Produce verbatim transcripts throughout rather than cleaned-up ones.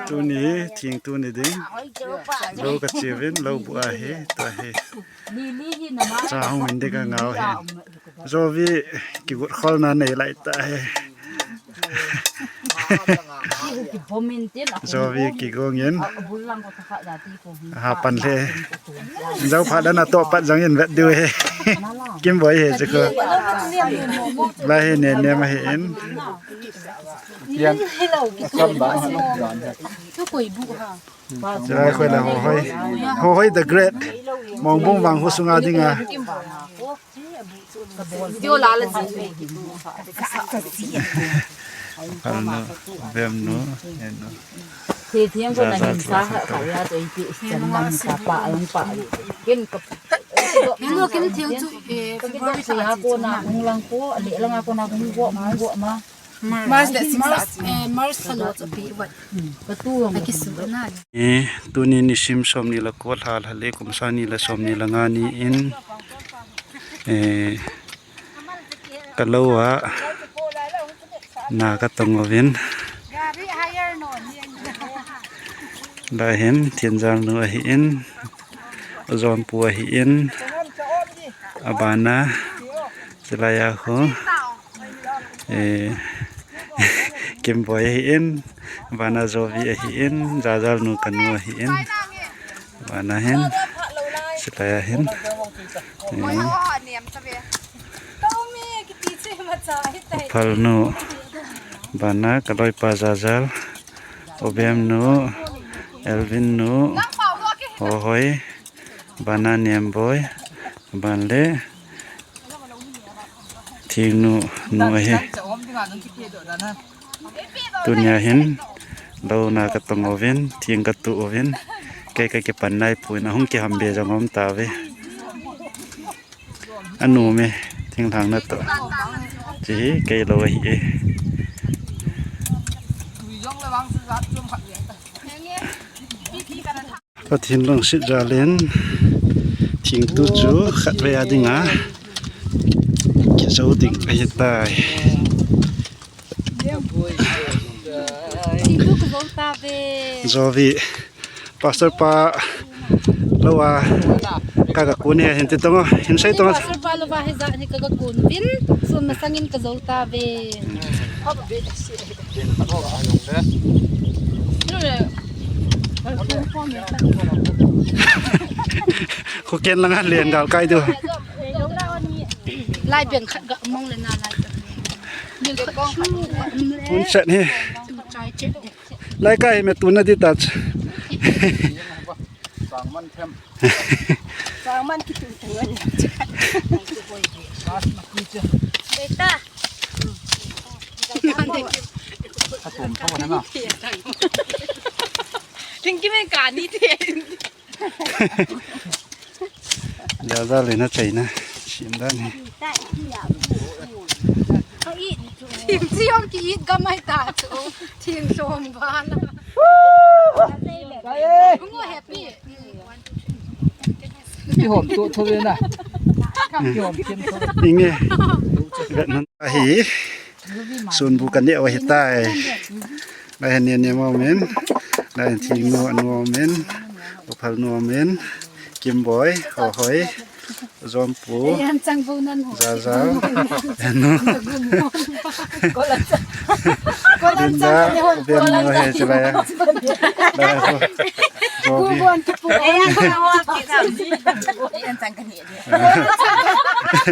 Tuni hi thingtu ni ding. Lou kache uvin, lou bu ahi, tua hi. Cha hung in ding kangah u hi. Jovi kigot kholna nei lai tah hi. Jovi kigong in. Hapan le. Jou phat dan a toh pat jang in vet diu hi. Kimboi hi chu ko. Lai hi ne ne ma hi in. Chu koi bu ha. Chulai khoi la Hohoi. Hohoi the Great. Mongbung vang ho sunga dinga. Dio la la ji. Alnu, vemnu, enu. Thei thiang ko na hin sa ha ka ya to ipi chan lang ka pa lang pa. Kin ka. Eno kin thiang chu, eh, February sa ya ko na hung lang ko, le lang ko na hung go, hung go ma. March the sixth. March, eh, March sa lo chu pi wat. Ka tu long. Aki su na. Eh, tuni nisim som ni la ko lha lha le kum sang ni la som ni la nga ni in. Eh, ka lou a na ka tong uvin. Lai hin Thinjang nu ahi in. Jompu ahi in. Abana. Chulai a khu. Eh, Kimboi ahi in, vana Jovi ahi in, Jajal nu kanu ahi in, vana hin, chulai a hin, eh, Phal nu, vana ka loipa Jajal, Obem nu, Elvin nu, Hohoi, vana Nemboi, van le, Thingnu, nu ahi. Tunia hin, lou na ka tong uvin, thing ka tu uvin, kei ka kipan nai pui na hung kiham be jong um tauve. Anu me, thinglhang na to. Chi hi, kei lou ahi e. Pathen lungset jal in thingtu chu khatvei a dinga kijou ding ahitai. Thingtu kijou tave. Jovi. Pastor pa lou a ka ga kun he hin ti tong hin sei tong. Pastor pa lou a he ja ni ka ga kun vin sun na sangin ka jou tave. Khu ken langa len gal kai du. Lai beng khat ga mong le na lai beng. Beng khat chu. Hun set hi. Lai kai me tu na di ta. Sangman them. Sangman kitu tu ngan. Beta. Atom tho na. Tingki me kani te. Jaja le na chaina. Sim dan hi. Thing chi hong ki it ga mai ta chu. Thing som ba la. Bungo happy. Ki hom tu thu ve na. Ki hom kin thu. Inge. Vet nan ahi. Sun bu kan ne ahi tai. Lai hin ne ne mo men. Lai hin thing nu anu mo men. Uphal nu mo men. Kimboi, Hohoi. Jompu. Ei, an chang bo nan ho. Jajal. Enu. Kolan chang. Kolan chang ka ni hon. Ubem nu he chilai a. Dai ho. Jovi. Bubuan ki pu. Ei, an chang ho ki sam. Ei, an chang ka ni.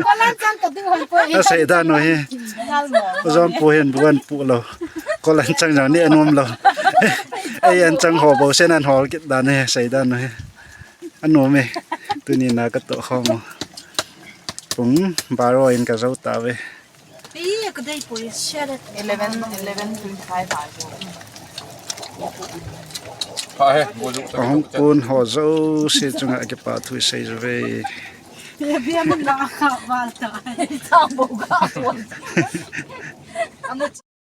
Kolan chang ka du hon po. A sei dan u hi. Jompu hin buan pu lo. Kolan chang jang ni anom lo. Ei, an chang ho bo sen an hol kit dan hi sei dan u hi. Anom e, tuni na ka toh khom u. Pung baro in ka jou tave. Ei, ka dei poi, share. Eleven, eleven twenty-five a jo. Ahung kun ho jouse chunga kipa thu sei uve. Ye bia mun la ka val ta. Chang bo ka.